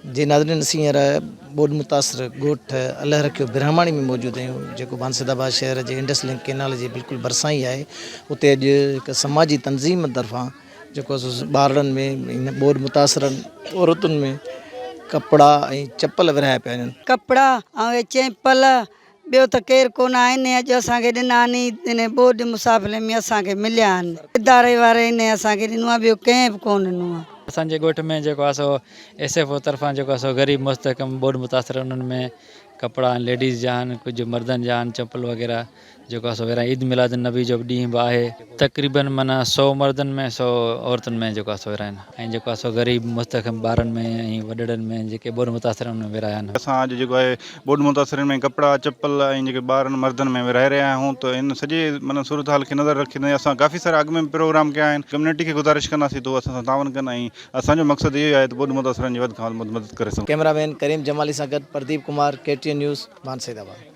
جي ناظرين اسين هينئر ٻوڏ متاثر ڳوٺ الهه رکيو برهماڻي ۾ موجود آهيون جيڪو بانسد آباد شهر جي انڊس لنڪ ڪينال جي بلڪل ڀرسان ئي آهي اتي اڄ هڪ سماجي تنظيم طرفان جيڪو ٻارڙن ۾ هن ٻوڏ متاثرن عورتن ۾ ڪپڙا ۽ چپل ورهايا پيا وڃن. ڪپڙا ۽ چيپل ٻيو ته ڪير ڪونه آهن اڄ اسان کي ڏنا آهن انهي ٻوڏ مسافري ۾ اسان کي مليا آهن اداري واري انهي اسان کي ڏنو آهي ٻيو ڪنهن به ڪونه ڏنو آهي. اسان جي ڳوٺ ۾ جيڪو آهي سو ايس ايف او طرفان جيڪو آهي سو غريب مستحڪم ٻوڏ متاثر انهن ۾ ڪپڙا آهن ليڊيز جا آهن ڪجهه مردن جا آهن چمپل وغيره جيڪو آهي سو ورهائي عيد ميلاد النبي جو ڏينهن به آهي تقريبن معنيٰ سو مردن ۾ سو عورتن ۾ جيڪو آهي سو ورهائين ۽ جيڪو آهي سو غريب مستحڪم ٻارن ۾ ۽ وڏڙن ۾ جيڪي ٻوڏ متاثر آهن انهن ۾ ورهايا آهن. اسان اڄ جيڪو آهي ٻوڏ متاثرين ۾ ڪپڙا، چپل ۽ جيڪي ٻارن مردن ۾ ورهائي رهيا آهيون ته ان سڄي معنيٰ صورتحال کي نظر رکندي اسان ڪافي سارا اڳ ۾ به پروگرام ڪيا آهن ڪميونٽي کي گذارش ڪنداسين ته هو اسان سان تعاون ڪن ۽ اسان جو مقصد اهو ئي آهي ته ٻوڏ متاثرن جي وڌ کان وڌ مدد ڪري سگهون. ڪئميرا مين ڪريم جمالي سان گڏ Pradeep Kumar, K T N news, Bhan Saeedabad.